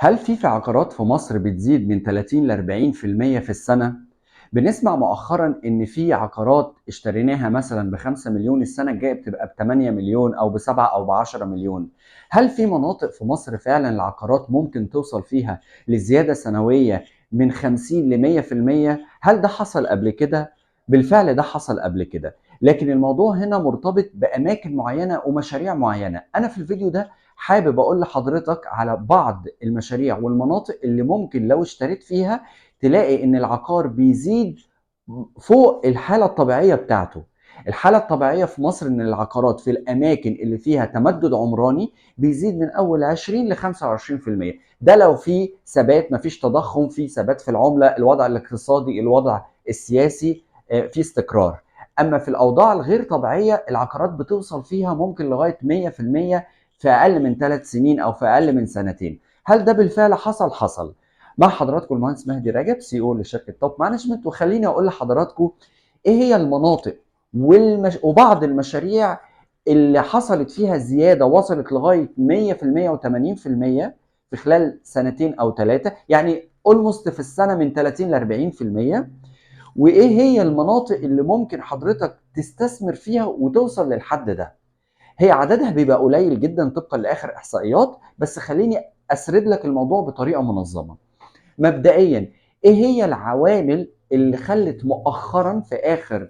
هل في عقارات في مصر بتزيد من 30 ل 40% في السنة؟ بنسمع مؤخرا ان في عقارات اشتريناها مثلا ب 5 مليون، السنة الجاية بتبقى ب 8 مليون او ب 7 او ب 10 مليون. هل في مناطق في مصر فعلا العقارات ممكن توصل فيها لزيادة سنوية من 50 ل 100%؟ هل ده حصل قبل كده؟ بالفعل ده حصل قبل كده، لكن الموضوع هنا مرتبط بأماكن معينة ومشاريع معينة. أنا في الفيديو ده حابب اقول لحضرتك على بعض المشاريع والمناطق اللي ممكن لو اشتريت فيها تلاقي ان العقار بيزيد فوق الحالة الطبيعية بتاعته. الحالة الطبيعية في مصر ان العقارات في الاماكن اللي فيها تمدد عمراني بيزيد من اول 20 ل 25%، ده لو في ثبات، مفيش تضخم، في ثبات في العملة، الوضع الاقتصادي، الوضع السياسي، في استقرار. اما في الاوضاع الغير طبيعية العقارات بتوصل فيها ممكن لغاية 100% في اقل من 3 سنين او في اقل من سنتين. هل ده بالفعل حصل؟ حصل. مع حضراتكم المهندس مهدي رجب، CEO لشركة Top Management. وخليني اقول لحضراتكم ايه هي المناطق وبعض المشاريع اللي حصلت فيها زيادة وصلت لغاية 100% و80% في خلال سنتين او 3، يعني almost في السنة من 30 ل 40%. وايه هي المناطق اللي ممكن حضرتك تستثمر فيها وتوصل للحد ده؟ هي عددها بيبقى قليل جدا طبقا لاخر احصائيات، بس خليني اسرد لك الموضوع بطريقة منظمة. مبدئيا ايه هي العوامل اللي خلت مؤخرا في اخر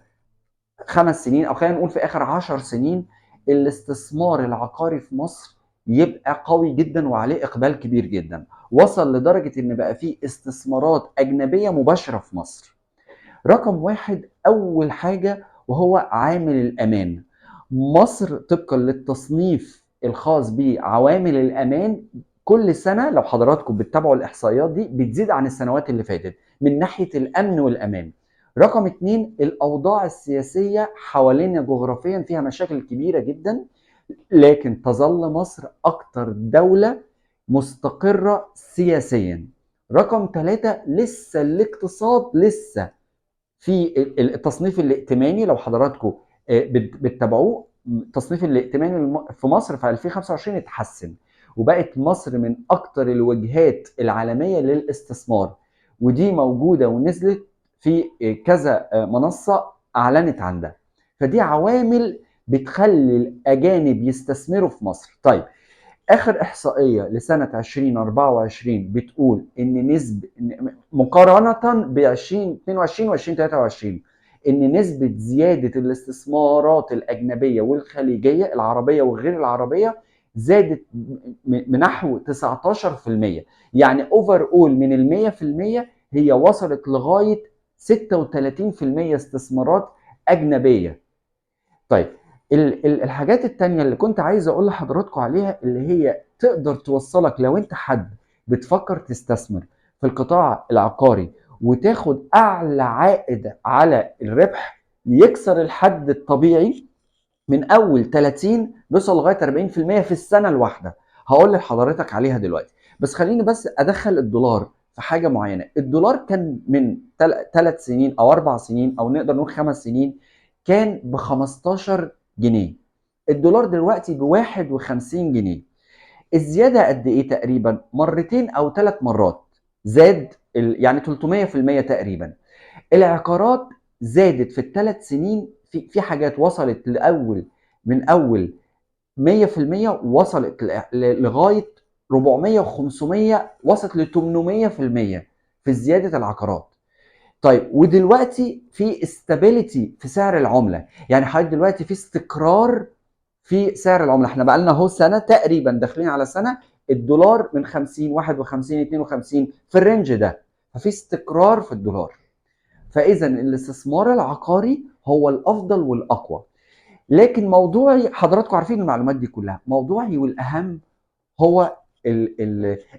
5 سنين او خلينا نقول في اخر 10 سنين الاستثمار العقاري في مصر يبقى قوي جدا وعليه اقبال كبير جدا، وصل لدرجة ان بقى فيه استثمارات اجنبية مباشرة في مصر؟ رقم واحد، اول حاجة وهو عامل الامان. مصر طبقا للتصنيف الخاص بعوامل الامان كل سنة، لو حضراتكم بتتابعوا الاحصائيات دي، بتزيد عن السنوات اللي فاتت من ناحية الامن والامان. رقم 2، الاوضاع السياسية حوالينا جغرافيا فيها مشاكل كبيرة جدا، لكن تظل مصر اكتر دولة مستقره سياسيا. رقم 3، لسه الاقتصاد لسه في التصنيف الائتماني، لو حضراتكم بتتابعوه، التصنيف الائتماني في مصر في 2025 اتحسن، وبقت مصر من اكتر الوجهات العالمية للاستثمار، ودي موجودة ونزلت في كذا منصة اعلنت عن ده. فدي عوامل بتخلي الاجانب يستثمروا في مصر. طيب، اخر احصائية لسنه 2024 بتقول ان نسبه مقارنة ب 2022 و 2023 ان نسبه زيادة الاستثمارات الاجنبية والخليجية العربية وغير العربية زادت بنحو 19%، يعني overall من ال 100% هي وصلت لغاية 36% استثمارات اجنبية. طيب، الحاجات التانية اللي كنت عايز اقول لحضراتكم عليها اللي هي تقدر توصلك لو انت حد بتفكر تستثمر في القطاع العقاري وتاخد اعلى عائد على الربح يكسر الحد الطبيعي من اول 30 بيوصل لغاية 40% في السنة الواحدة، هقول لحضرتك عليها دلوقتي. بس خليني بس ادخل الدولار في حاجة معينة. الدولار كان من 3 سنين او 4 سنين او نقدر نقول 5 سنين كان ب 15 جنيه، الدولار دلوقتي ب 51 جنيه. الزيادة قد ايه؟ تقريبا مرتين او 3 مرات زاد، يعني 300% تقريبا. العقارات زادت في ال3 سنين في حاجات وصلت من اول 100% وصلت لغاية 400 و500، وصلت ل 800% في زيادة العقارات. طيب، ودلوقتي في stability في سعر العملة، يعني حضرتك دلوقتي في استقرار في سعر العملة. احنا بقى لنا اهو سنة تقريبا، داخلين على سنة، الدولار من 50 51 52 في ال range ده، ففي استقرار في الدولار. فاذا الاستثمار العقاري هو الافضل والاقوى. لكن موضوعي، حضراتكم عارفين المعلومات دي كلها، موضوعي والاهم هو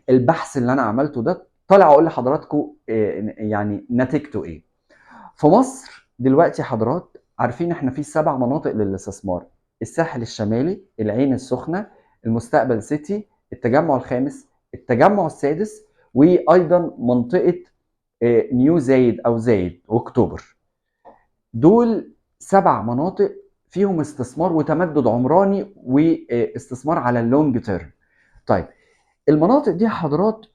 البحث اللي انا عملته ده، طالع اقول لحضراتكم يعني نتيجته ايه. في مصر دلوقتي حضرات عارفين احنا في 7 مناطق للاستثمار: الساحل الشمالي، العين السخنة، المستقبل سيتي، التجمع الخامس، التجمع السادس، وايضا منطقة نيو زايد او زايد واكتوبر. دول 7 مناطق فيهم استثمار وتمدد عمراني واستثمار على ال long term. طيب، المناطق دي حضرات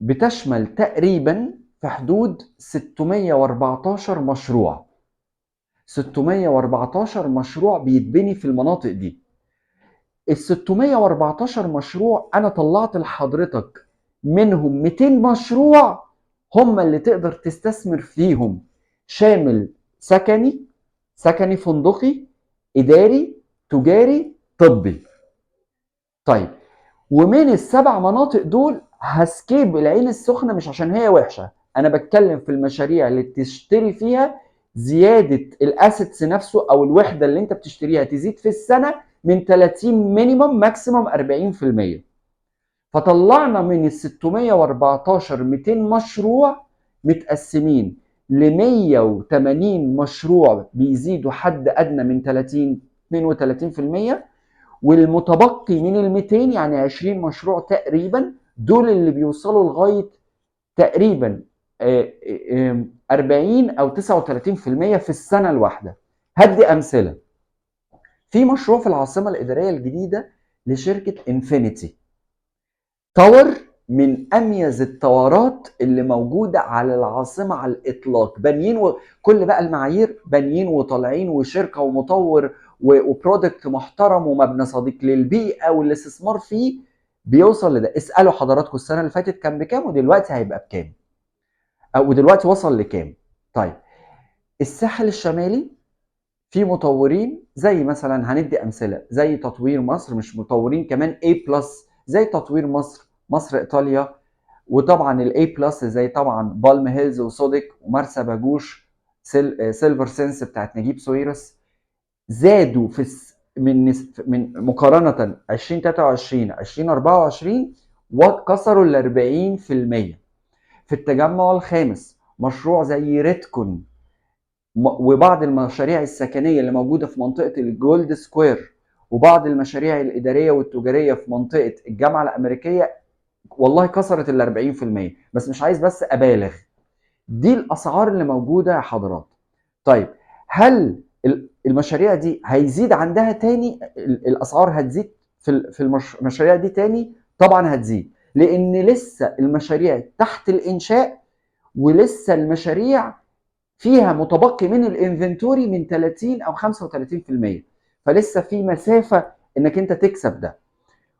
بتشمل تقريبا في حدود 614 مشروع. 614 مشروع بيتبني في المناطق دي. ال 614 مشروع انا طلعت لحضرتك منهم 200 مشروع هم اللي تقدر تستثمر فيهم، شامل سكني، سكني فندقي، اداري، تجاري، طبي. طيب، ومن السبع مناطق دول ه skip العين السخنة، مش عشان هي وحشة، انا بتكلم في المشاريع اللي تشتري فيها زيادة ال assets نفسه او الوحدة اللي انت بتشتريها تزيد في السنة من 30 minimum maximum 40%. فطلعنا من ال 614 200 مشروع متقسمين ل 180 مشروع بيزيدوا حد ادنى من 30 32%، والمتبقي من ال 200 يعني 20 مشروع تقريبا دول اللي بيوصلوا لغاية تقريبا 40 او 39% في السنة الواحدة. هدي امثلة. في مشروع في العاصمة الادارية الجديدة لشركة Infinity Tower، من اميز ال tower ات اللي موجودة على العاصمة على الاطلاق، بانيين وكل بقى المعايير، بانيين وطالعين وشركه ومطور و product محترم ومبنى صديق للبيئة، والاستثمار فيه بيوصل لده. اسالوا حضراتكم السنة اللي فاتت كان بكام ودلوقتي هيبقى بكام، او ودلوقتي وصل لكام. طيب، الساحل الشمالي في مطورين زي مثلا، هندي امثلة زي تطوير مصر، مش مطورين كمان A plus زي تطوير مصر، مصر ايطاليا، وطبعا ال A plus زي طبعا Palm Hills وسوديك ومرسى باجوش، Silver Sense بتاعت نجيب ساويرس، زادوا في من مقارنة 2023 2024 وكسروا ال 40%. في التجمع الخامس مشروع زي ريتكون وبعض المشاريع السكنية اللي موجودة في منطقة ال Gold Square وبعض المشاريع الادارية والتجاريه في منطقة الجامعة الامريكية والله كسرت ال 40%، بس مش عايز بس ابالغ. دي الاسعار اللي موجودة يا حضرات. طيب، هل المشاريع دي هيزيد عندها تاني؟ الاسعار هتزيد في المشاريع دي تاني؟ طبعا هتزيد، لان لسه المشاريع تحت الانشاء ولسه المشاريع فيها متبقي من ال inventory من 30 او 35%، فلسه في مسافة انك انت تكسب ده.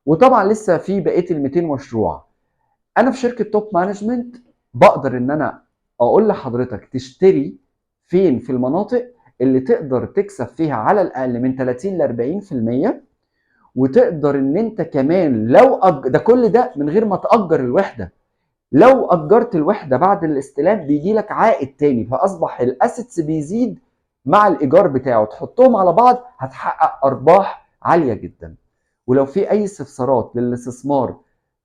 وطبعا لسه في بقية ال 200 مشروع. انا في شركة Top Management بقدر ان انا اقول لحضرتك تشتري فين في المناطق اللي تقدر تكسب فيها على الاقل من 30 ل 40%، وتقدر ان انت كمان لو ده كل ده من غير ما تاجر الوحدة. لو اجرت الوحدة بعد الاستلام بيجي لك عائد تاني، فاصبح ال assets بيزيد مع الايجار بتاعه، تحطهم على بعض هتحقق ارباح عالية جدا. ولو في اي استفسارات للاستثمار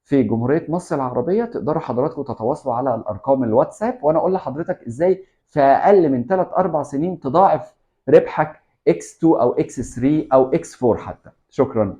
في جمهورية مصر العربية تقدروا حضراتكم تتواصلوا على الارقام الواتساب، وانا اقول لحضرتك ازاي في اقل من 3 4 سنين تضاعف ربحك X2 او X3 او X4 حتى. شكرا.